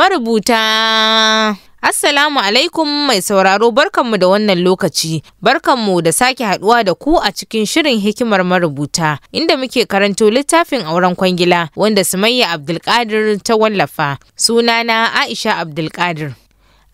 Marubuta. Assalamu alaikum mai sauraro, barkanmu da wannan lokaci, barkanmu da sake haduwa da ku a cikin shirin Hikimar Marubuta, inda muke karanto littafin Auren Kwangila wanda Sumayya Abdulkadir ta wallafa. Sunana Aisha Abdulkadir.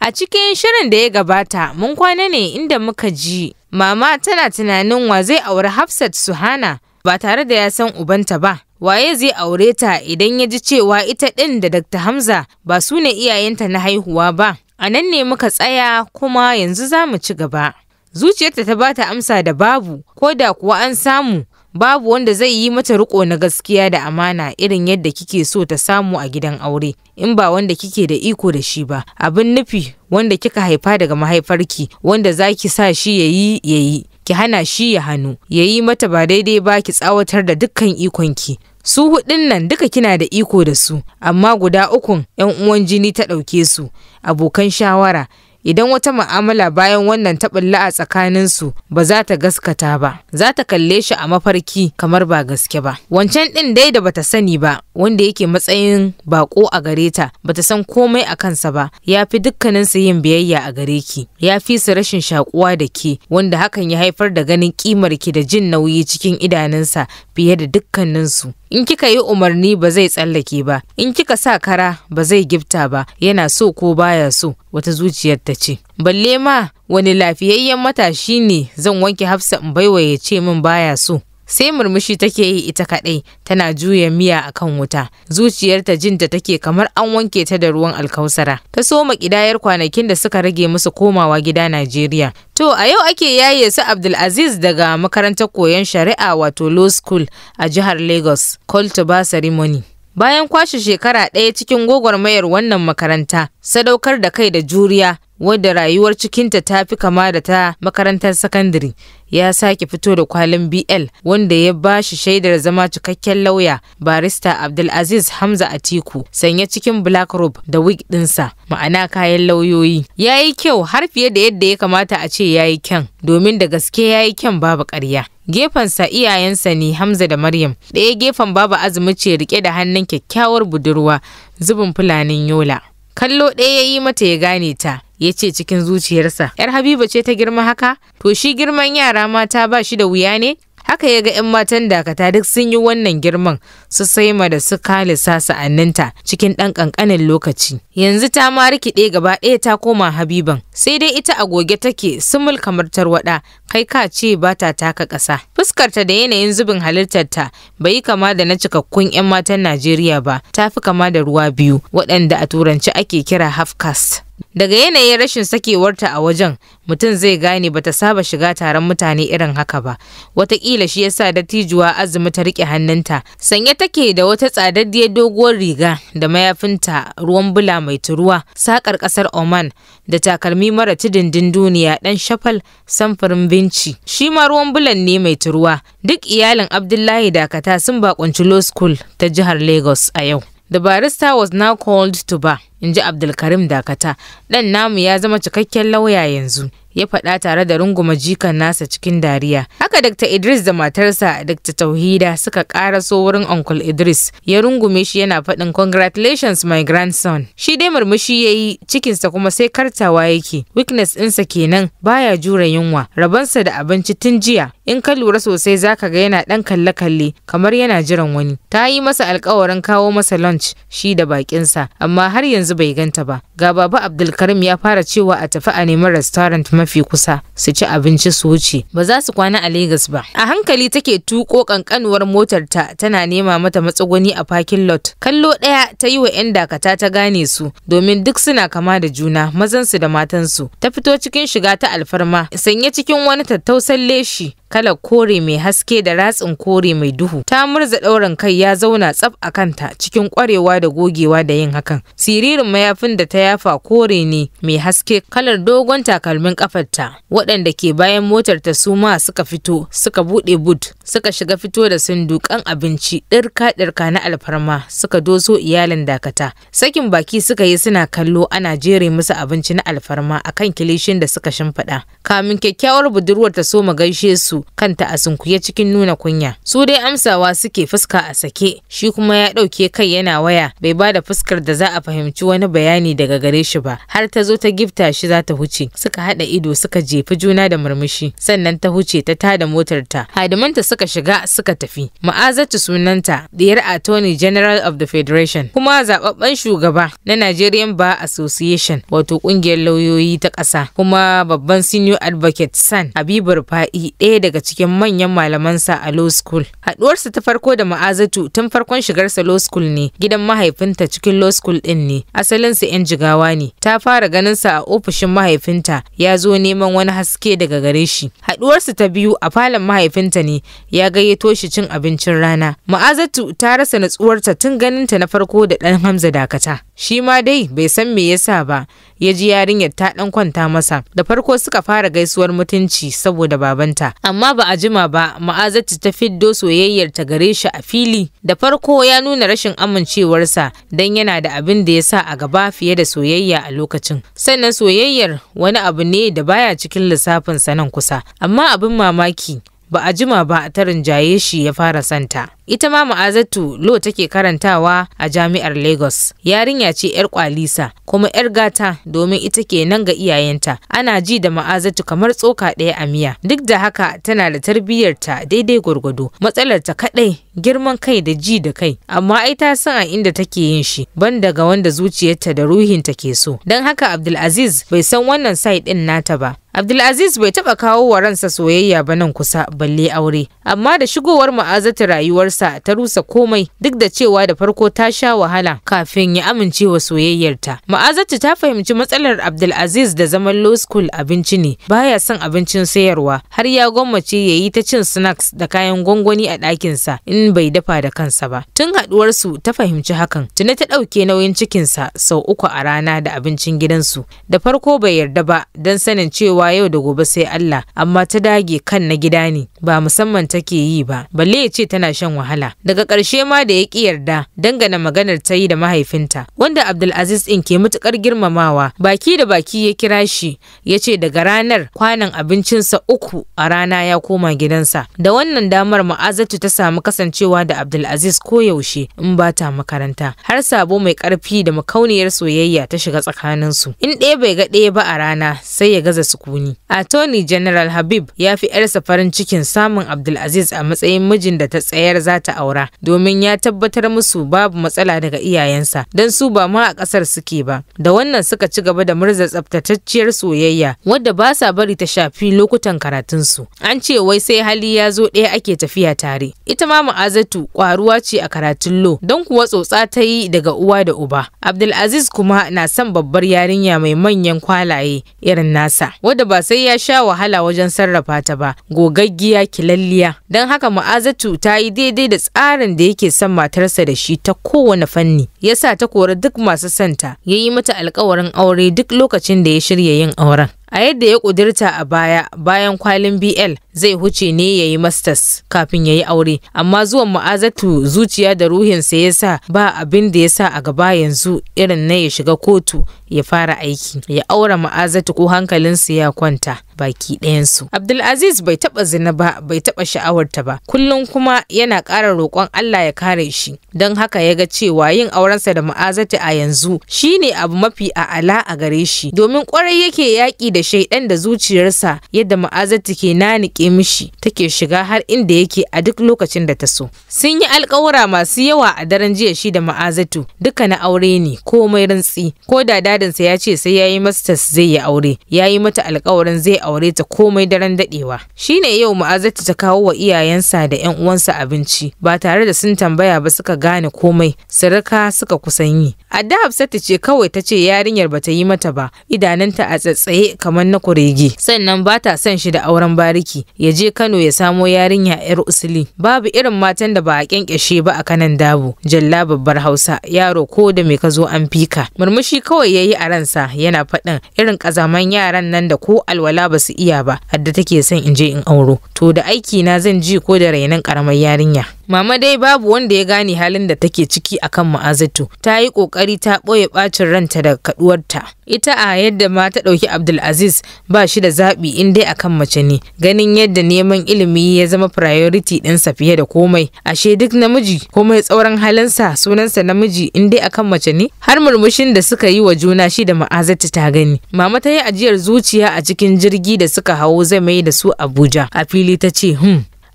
A cikin shirin da ya gabata mun kwana ne inda muka ji mama tana tunanin wa zai auri Hafsat Suhana ba tare da ya san ubanta ba. Waye zai aure ta idan ya ji cewa ita ɗin da Dr. Hamza ba su ne iyayenta na haihuwa ba? A nan ne muka tsaya, kuma yanzu za mu ci gaba. Zuciyarta ta bata amsa da babu, ko da kuwa an samu, babu wanda zai yi mata riko na gaskiya da amana irin yadda kike so ta samu a gidan aure, in ba wanda kike da iko da shi ba. Abin nufi, wanda kika haifa daga mahaifarki, wanda za ki sa shi ya yi ya yi, ki hana shi ya hannu, ya yi mata ba daidai ba ki tsawatar da dukkan ikonki. Su hudun nan duka kina da iko da su, amma guda ukun 'yan uwan jini ta ɗauke su, abokan shawara. Idan wata mu'amala bayan wannan ta ɓulla a tsakaninsu, ba za ta gaskata ba, za ta kalle shi a mafarki kamar ba gaske ba. Wancan ɗin dai da bata sani ba, wanda yake matsayin bako a gare ta, bata san komai a kansa ba, ya fi dukkaninsu yin biyayya a gare ki, ya fi su rashin shakuwa da ke, wanda hakan ya haifar da ganin kimar ki da jin nauyi cikin idanunsa fiye da dukkaninsu. In kika yi umarni ba zai tsallake ba, in kika sa kara ba zai gifta ba, yana so ko baya so, wata zuciyar ta ce. Balle ma wani lafiyayyen matashi ne zan wanke Hafsa in baiwa ya ce min baya so? Sai murmushi take yi ita kaɗai, tana juya miya a kan wuta. Zuciyarta jinta take kamar an wanke ta da ruwan alkausara. Ta soma ƙidayar kwanakin da suka rage musu komawa gida Najeriya. To, a yau ake yaye su Abdulaziz daga makarantar koyon shari'a, wato law school a jihar Lagos, call to bar ceremony. Bayan kwashe shekara ɗaya cikin gwagwarmayar wannan makaranta, sadaukar da kai da juriya, wadda rayuwar cikinta ta fi kama da ta makarantar sakandare, ya sake fito da kwalin BL wanda ya ba shi shaidar zama cikakken lauya. Barista Abdulaziz Hamza Atiku, sanye cikin black robe da wig ɗinsa, ma'ana kayan lauyoyi. Ya yi kyau har fiye da yadda ya kamata a ce ya yi kyan, domin da gaske ya yi kyan, babu ƙarya. Gefensa iyayensa ne, Hamza da Maryam. Ɗaya gefen Baba Azumi ce rike da hannun kyakkyawar budurwa zubin Fulanin Yola. Kallo ɗaya ya yi mata ya gane ta. Ya ce cikin zuciyarsa, "Yar Habiba ce ta girma haka? To, shi girman yara mata ba shi da wuya ne?" Haka ya ga 'yan matan Dakata duk sun yi wannan girman, su Saima da su Kalisa sa'anninta, cikin ɗan ƙanƙanin lokaci. Yanzu ta ma rikide gaba ɗaya ta koma Habiban. Sai dai ita a goge take sumul kamar tarwaɗa, kai ka ce ba ta taka ƙasa. Fuskarta da yanayin zubin halittarta bai yi kama da na cikakkun 'yan matan Najeriya ba, ta fi kama da ruwa biyu, waɗanda a Turanci ake kira half caste. Daga yanayin rashin sakewarta a wajen, mutum zai gane bata saba shiga taron mutane irin haka ba. Wataƙila shi yasa dattijuwa Azumi ta riƙe hannunta. Sanye take da wata tsadaddiyar doguwar riga da mayafinta ruwan bula mai turuwa, saƙar ƙasar Oman, da takalmi mara tudun duniya ɗan shafal samfurin binci. Shi ma ruwan bulan ne mai turuwa. Duk iyalin Abdullahi Dakata sun bakunci law school ta jihar Lagos a yau. "The barrister was now called to bar," in ji Abdulkarim Dakata. "Ɗan namu ya zama cikakken lauya yanzu," ya faɗa tare da runguma jikan nasa cikin dariya. Haka Dr. Idris da matarsa Dr. Tauhida suka ƙaraso wurin Uncle Idris. Ya rungume shi yana faɗin, "Congratulations, my grandson." Shi dai murmushi ya yi, cikinsa kuma sai kartawa yake. Weakness ɗinsa kenan, baya jure yunwa. Rabonsa da abinci tun jiya. In ka lura sosai zaka ga yana ɗan kalle-kalle kamar yana jiran wani. Ta yi masa alkawarin kawo masa lunch shi da bakinsa, amma har yanzu bai ganta ba. Ga Baba Abdulkarim ya fara cewa a tafi a nemi restaurant mafi kusa su ci abinci su wuce. Ba za su kwana a Legas ba. A hankali take tuko kankanuwar motar ta, tana nema mata matsuguni a parking lot. Kallo ɗaya ta yi wa 'yan Dakata ta gane su, domin duk suna kama da juna, mazansu da matansu. Ta fito cikin shiga ta alfarma, sanye cikin wani tattausan leshi kalar kore mai haske da ratsin kore mai duhu. Ta murza ɗaurin kai ya zauna tsaf a kanta cikin ƙwarewa da gogewa da yin hakan. Siririn mayafin da ta yafa kore ne mai haske kalar dogon takalmin kafarta. Waɗanda ke bayan motar ta suma suka fito, suka buɗe but, suka shiga fito da sundukan abinci ɗirka-ɗirka na alfarma, suka doso iyalin Dakata. Sakin baki suka yi suna kallo ana jere musu abinci na alfarma akan kilishin da suka shimfiɗa. Kamin kyakkyawar budurwar ta soma gaishe su, kanta a sunkuye cikin nuna kunya. Su dai amsawa suke fuska a sake, shi kuma ya ɗauke kai yana waya, bai ba da fuskar da za a fahimci wani bayani daga gare shi ba. Har ta zo ta gifta shi za ta huce, suka haɗa ido suka jefi juna da murmushi, sannan ta huce ta tada motar ta. Hadimanta suka shiga suka tafi. Ma'azatu sunanta, diyar Attorney General of the Federation, kuma zababben shugaba na Nigerian Bar Association, wato kungiyar lauyoyi ta ƙasa, kuma babban senior advocate San Habibu Rufa'i, ɗaya daga cikin manyan malamansa a law school. Haɗuwarsa ta farko da Ma'azatu tun farkon shigarsa law school ne, gidan mahaifinta cikin law school ɗin ne. Asalinsa 'yan Jigawa ne. Ta fara ganinsa a ofishin mahaifinta, ya zo neman wani haske daga gare shi. Haɗuwarsa ta biyu a falon mahaifinta ne, ya gayyato shi cin abincin rana. Ma'azatu ta rasa natsuwarta tun ganinta na farko da ɗan Hamza Dakata. Shi ma dai bai san me yasa ba, ya ji yarinyar ta ɗan kwanta masa. Da farko suka fara gaisuwar mutunci saboda babanta, amma ba a jima ba Ma'azatu ta fiddo soyayyar ta gare shi a fili. Da farko ya nuna rashin amincewarsa don yana da abin da ya sa a gaba fiye da soyayya a lokacin. Sannan soyayyar wani abu ne da baya cikin lissafinsa nan kusa, amma abin mamaki ba a jima ba ta rinjaye shi ya fara santa. Ita ma Ma'azatu law take karantawa a jami'ar Lagos. Yarinya ce 'yar kwalisa kuma 'yar gata, domin ita ke nan ga iyayenta. Ana ji da Ma'azatu kamar tsoka ɗaya a miya. Duk da haka tana da tarbiyyarta daidai gwargwado. Matsalar ta kaɗai girman kai da ji da kai. Amma ai ta san a inda take yin shi, ban daga wanda zuciyarta da ruhinta ke so. Don haka Abdulaziz bai san wannan side ɗin nata ba. Abdulaziz bai taɓa kawo wa ransa soyayya ba nan kusa balle aure, amma da shigowar Ma'azatu rayuwarsa ta rusa komai, duk da cewa da farko ta sha wahala kafin ya amince wa soyayyarta. Ma'azatu ta fahimci matsalar Abdulaziz da zaman law school abinci ne, baya son abincin sayarwa, har ya gwammace ya yi ta cin snacks da kayan gwangwani a ɗakinsa in bai dafa da kansa ba. Tun haɗuwarsu ta fahimci hakan, tuni ta ɗauke nauyin cikinsa sau 3 a rana da abincin gidansu. Da farko bai yarda ba don sanin cewa yau da gobe sai Allah, amma ta dage kan na gida ne, ba musamman take yi ba, balle ya ce tana shan wahala. Daga ƙarshe ma da ya ƙi yarda, dangana maganar ta yi da mahaifinta, wanda Abdulaziz ɗin ke matuƙar girmamawa, baki da baki ya kira shi, ya ce daga ranar kwanan abincinsa 3 a rana ya koma gidansa. Da wannan damar Ma'azatu ta samu kasancewa da Abdulaziz koyaushe in ba ta makaranta, har sabo mai ƙarfi da makauniyar soyayya ta shiga tsakaninsu. In ɗaya bai ga ɗaya ba a rana, sai ya gaza sukuni. Attorney General Habib ya fi 'yarsa farin cikin samun Abdulaziz a matsayin mijin da ta tsayar za ta aura, domin ya tabbatar musu babu matsala daga iyayensa, don su ba ma a ƙasar suke ba. Da wannan suka ci gaba da murza tsaftatacciyar soyayya wadda ba sa bari ta shafi lokutan karatunsu. An ce wai sai hali ya zo ɗaya ake tafiya tare. Ita ma Ma'azatu ƙwaruwa ce a karatun law, don kuwa tsotsa ta yi daga uwa da uba. Abdulaziz kuma na son babbar yarinya mai manyan kwalaye irin nasa, wadda ba sai ya sha wahala wajen sarrafa ta ba, gogaggiya kilalliya. Don haka Ma'azatu ta yi daidai da tsarin da yake son matarsa da shi ta kowane fanni, yasa ta kori duk masu santa, ya yi mata alkawarin aure duk lokacin da ya shirya yin auren. A yadda ya ƙudurta a baya, bayan kwalin BL zai huce ne ya yi masters kafin ya yi aure, amma zuwan Ma'azatu zuciya da ruhinsa ya sa ba abin da ya sa a gaba yanzu irin na ya shiga kotu ya fara aiki, ya aura Ma'azatu ko hankalinsu ya kwanta baki ɗayansu. Abdulaziz bai taɓa zina ba, bai taɓa sha'awarta ba, kullum kuma yana ƙara roƙon Allah ya kare shi, don haka ya ga cewa yin aurensa da Ma'azatu a yanzu shine abu mafi a'ala a gare shi, domin ƙwarai yake yaƙi da shaidan da zuciyarsa yadda Ma'azatu ke nanike mishi take shiga har inda yake a duk lokacin da ta so. Sun yi alƙawura masu yawa a daren jiya shi da Ma'azatu, duka na aure ne, komai rantsi, ko da dadinsa ya ce sai ya yi masters zai yi aure, ya yi mata alƙawarin zai aure ta komai daren daɗewa. Shine yau Ma'azatu ta kawo wa iyayensa da 'yan uwansa abinci ba tare da sun tambaya ba, suka gane komai, sirika suka kusan yi. Adda Hafsatu ce kawai ta ce yarinyar bata yi mata ba, idanunta a tsatsaye kamar kamar na kurege. Sannan ba ta son shi da auren bariki, ya je Kano ya samo yarinya yar usuli. Babu irin matan da ba a kyankyashe ba a kanan dabo. Jalla babbar Hausa, yaro ko da me ka zo an fika. Murmushi kawai yayi a ransa yana faɗin irin ƙazaman yaran nan da ko alwala ba su iya ba, Adda take son in je in auro. To da aiki na zan ji ko da rainon ƙaramar yarinya. Mama dai babu wanda ya gane halin da take ciki akan Ma'azatu. Ta yi kokari ta ɓoye ɓacin ranta daga kaduwarta. Ita a yadda ma ta ɗauki Abdulaziz ba shi da zaɓi in dai akan mace ne. Ganin yadda neman ilimi ya zama priority ɗinsa fiye da komai. Ashe duk namiji komai tsauran halinsa sunansa namiji in dai akan mace ne. Har murmushin da suka yi wa juna shi da Ma'azatu ta gani. Mama ta yi ajiyar zuciya a cikin jirgi da suka hawo zai mai da su Abuja. A fili ta ce,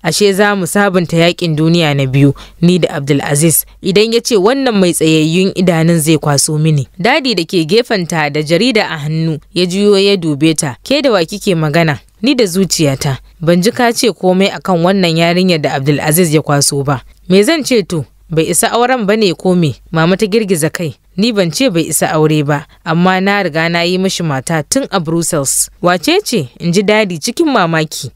ashe za mu sabunta yakin duniya na biyu ni da Abdulaziz idan ya ce wannan mai tsayayyun idanun zai kwaso mini. Dadi da ke gefenta da jarida a hannu ya juyo ya dube ta. Ke da wa kike magana? Ni da zuciyata. Ban ji ka ce komai akan wannan yarinyar da Abdulaziz ya kwaso ba. Me zan ce to? Bai isa auren ba ne ko me? Mama ta girgiza kai. Ni ban ce bai isa aure ba, amma na riga na yi mishi mata tun a Brussels. Wace ce? In ji Dadi cikin mamaki.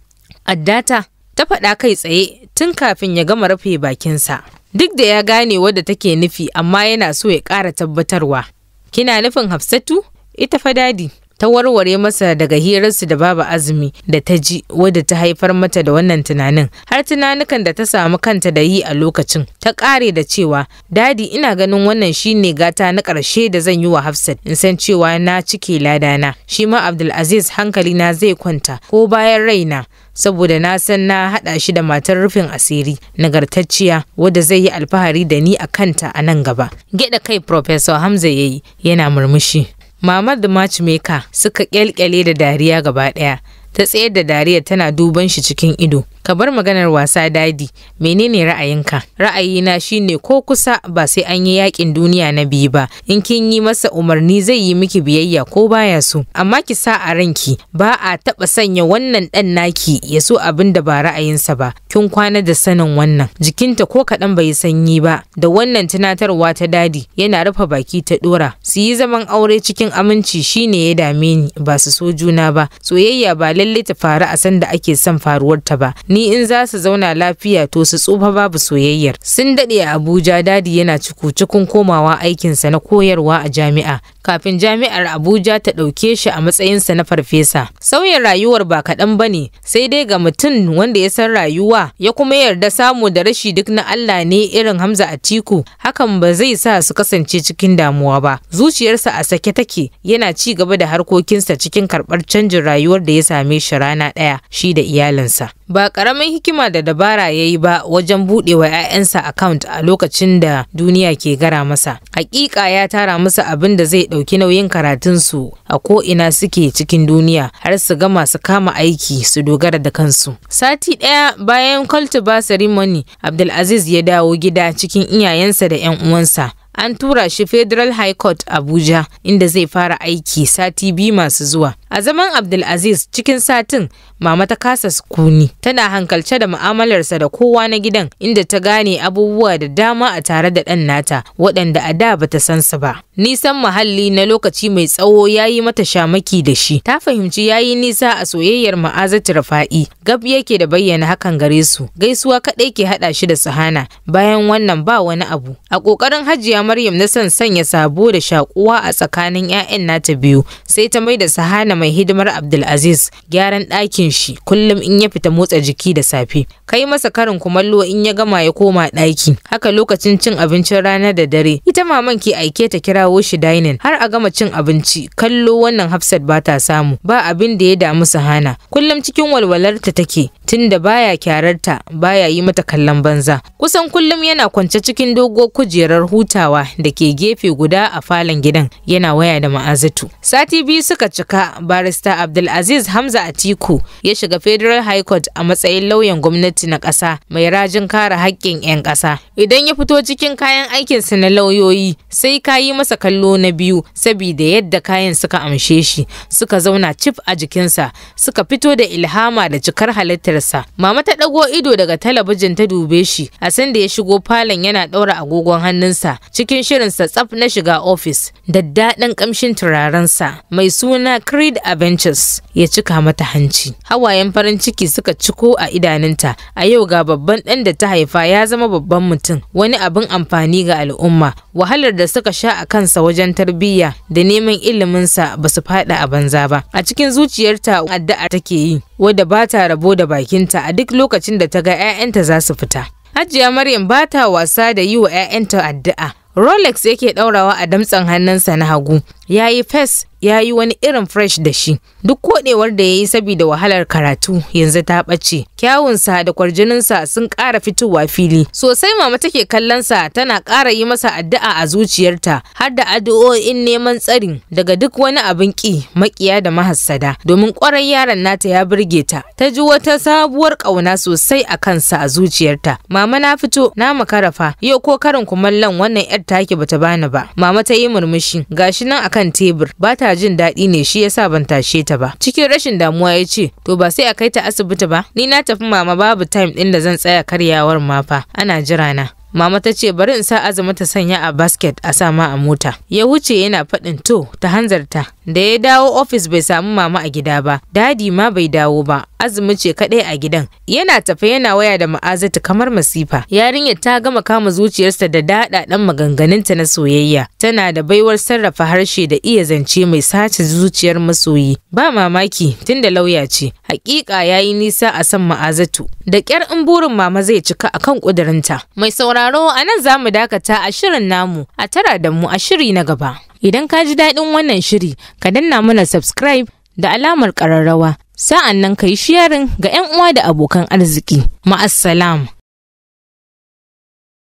Addata ta faɗa kai tsaye tun kafin ya gama rufe bakinsa. Duk da ya gane wadda take nufi amma yana so ya ƙara tabbatarwa. Kina nufin Hafsatu? Ita fa Dadi. Ta warware masa daga hirarsu da Baba Azumi da ta ji wadda ta haifar mata da wannan tunanin har tunanukan da ta samu kanta da yi a lokacin. Ta ƙare da cewa, Dadi ina ganin wannan shine gata na ƙarshe da zan yi wa Hafsat in san cewa na cike ladana. Shi ma Abdulaziz hankali na zai kwanta ko bayan raina saboda na san na haɗa shi da matar rufin asiri nagartacciya wadda zai yi alfahari da ni a kanta a nan gaba. Gyaɗa kai Professor Hamza yayi yana murmushi. Mama da Matchmaker suka kyalkyale da dariya gaba ɗaya. Ta tsayar da dariyar tana duban shi cikin ido. Ka bar maganar wasa Dadi, menene ra'ayinka? Ra'ayina shine ko kusa ba sai an yi yakin duniya na biyu ba. In kin yi masa umarni zai yi miki biyayya ko baya so. Amma ki sa a ranki ba a taba sanya wannan dan naki ya so abin da ba ra'ayinsa ba. Kin kwana da sanin wannan. Jikinta ko kaɗan bai sanyi ba. Da wannan tunatarwa ta Dadi yana rufe baki ta dora. Su yi zaman aure cikin aminci shine ya dame ni ba su so juna ba. Soyayya ba lallai ta faru a sanda ake son faruwarta ba. Ni in za su zauna lafiya to su tsufa babu soyayyar. Sun daɗe a Abuja Dadi yana cuku-cukun komawa aikinsa na koyarwa a jami'a. Kafin jami'ar Abuja ta ɗauke shi a matsayinsa na farfesa. Sauyin rayuwar ba kaɗan ba ne, sai dai ga mutum wanda ya san rayuwa ya kuma yarda samu da rashi duk na Allah ne irin Hamza Atiku, hakan ba zai sa su kasance cikin damuwa ba. Zuciyarsa a sake take, yana ci gaba da harkokinsa cikin karɓar canjin rayuwar da ya same shi rana ɗaya shi da iyalinsa. Ba ƙaramin hikima da dabara ya yi ba wajen buɗewa 'ya'yansa account a lokacin da duniya ke gara masa. Hakika ya tara musu abin da zai ɗauki nauyin karatunsu a ko'ina suke cikin duniya har su gama su kama aiki su dogara da kansu. Sati ɗaya bayan Cultubar ceremony, Abdulaziz ya dawo gida cikin iyayensa da 'yan uwansa. An tura shi Federal High Court Abuja inda zai fara aiki sati biyu masu zuwa. A zaman Abdulaziz cikin satin, mama ta kasa sukuni. Tana hankalce da mu'amalarsa da kowa na gidan inda ta gane abubuwa da dama a tare da ɗan nata waɗanda a da bata san su ba. Nisan muhalli na lokaci mai tsawo ya yi mata shamaki da shi. Ta fahimci ya yi nisa a soyayyar Ma'azatu Rafa'i. Gab yake da bayyana hakan gare su. Gaisuwa kaɗai ke haɗa shi da Sahana. Bayan wannan ba wani abu. A ƙoƙarin Hajiya Maryam na son sanya sabo da shakuwa a tsakanin 'ya'yan nata biyu, sai ta mai da Sahana mai hidimar Abdulaziz gyaran ɗakin shi kullum in ya fita motsa jiki da safe. Kai masa karin kumallo in ya gama ya koma ɗaki. Haka lokacin cin abincin rana da dare, ita maman ke aike ta kirawo shi dining har a gama cin abinci. Kallo wannan Hafsat ba ta samu, ba abin da ya damu Sahana. Kullum cikin walwalarta take, tunda baya kyararta, baya yi mata kallon banza. Kusan kullum yana kwance cikin doguwar kujerar hutawa da ke gefe guda a falon gidan yana waya da Ma'azatu. Sati biyu suka cika, barista Abdulaziz Hamza Atiku ya shiga Federal High Court a matsayin lauyan gwamnati na ƙasa mai rajin kare haƙƙin 'yan ƙasa. Idan ya fito cikin kayan aikinsa na lauyoyi sai ka yi masa kallo na biyu saboda yadda kayan suka amshe shi, suka zauna cif a jikinsa, suka fito da ilhama da cikar halittarsa. wayarsa. Mama ta ɗago ido daga talabijin ta dube shi a sanda ya shigo falon yana ɗaura agogon hannunsa cikin shirinsa tsaf na shiga ofis. Daddaɗin ƙamshin turarensa mai suna Creed Adventures ya cika mata hanci. Hawayen farin ciki suka ciko a idanunta. A yau ga babban ɗan da ta haifa ya zama babban mutum, wani abin amfani ga al'umma. Wahalar da suka sha a kansa wajen tarbiyya da neman iliminsa ba su faɗi a banza ba. A cikin zuciyarta addu'a take yi, wadda ba ta rabo da bakinta a duk lokacin da ta ga 'ya'yanta za su fita. Hajiya Maryam ba ta wasa da yi wa 'ya'yanta addu'a. Rolex yake ɗaurawa a damtsen hannunsa na hagu. Ya yi fes, ya yi wani irin fresh da shi. Duk koɗewar da ya yi saboda wahalar karatu yanzu ta ɓace. Kyawunsa da kwarjininsa sun ƙara fitowa fili. Sosai mama take kallonsa tana ƙara yi masa addu'a a zuciyarta har da addu'o'in neman tsarin daga duk wani abin ƙi, maƙiya da mahassada. Domin ƙwarai yaron nata ya burge ta. Ta ji wata sabuwar ƙauna sosai a kansa a zuciyarta. Mama na fito, na makara fa. Yau ko karin kumallon wannan 'yar taki bata bani ba. Mama ta yi murmushi. Gashi nan akan tebur. Ba ta jin daɗi ne shi yasa ban tashe ta ba. Cikin rashin damuwa ya ce, to ba sai a kai ta asibiti ba? Ni na tafi mama, babu time ɗin da zan tsaya karyawar ma fa. Ana jira na. Mama ta ce bari in sa Azumi ta sanya a basket a sa ma a mota. Ya wuce yana faɗin to ta hanzarta. Da ya dawo ofis bai samu mama a gida ba, dadi ma bai dawo ba, Azumi ce kaɗai a gidan. Yana tafe yana waya da Ma'azatu kamar masifa. Yarinyar ta gama kama zuciyarsa da daɗaɗan maganganunta na soyayya. Tana da baiwar sarrafa harshe da iya zance mai sace zuciyar masoyi. Ba mamaki tunda lauya ce. Hakika ya yi nisa a san Ma'azatu. Da ƙyar in burin mama zai cika akan ƙudurinta. Mai sauraro, a nan za mu dakata a shirin namu, a tara da mu a shiri na gaba. Idan ka ji daɗin wannan shiri, ka danna mana subscribe da alamar ƙararrawa. Sa'an nan ka yi sharing ga 'yan uwa da abokan arziki. Ma'assalam.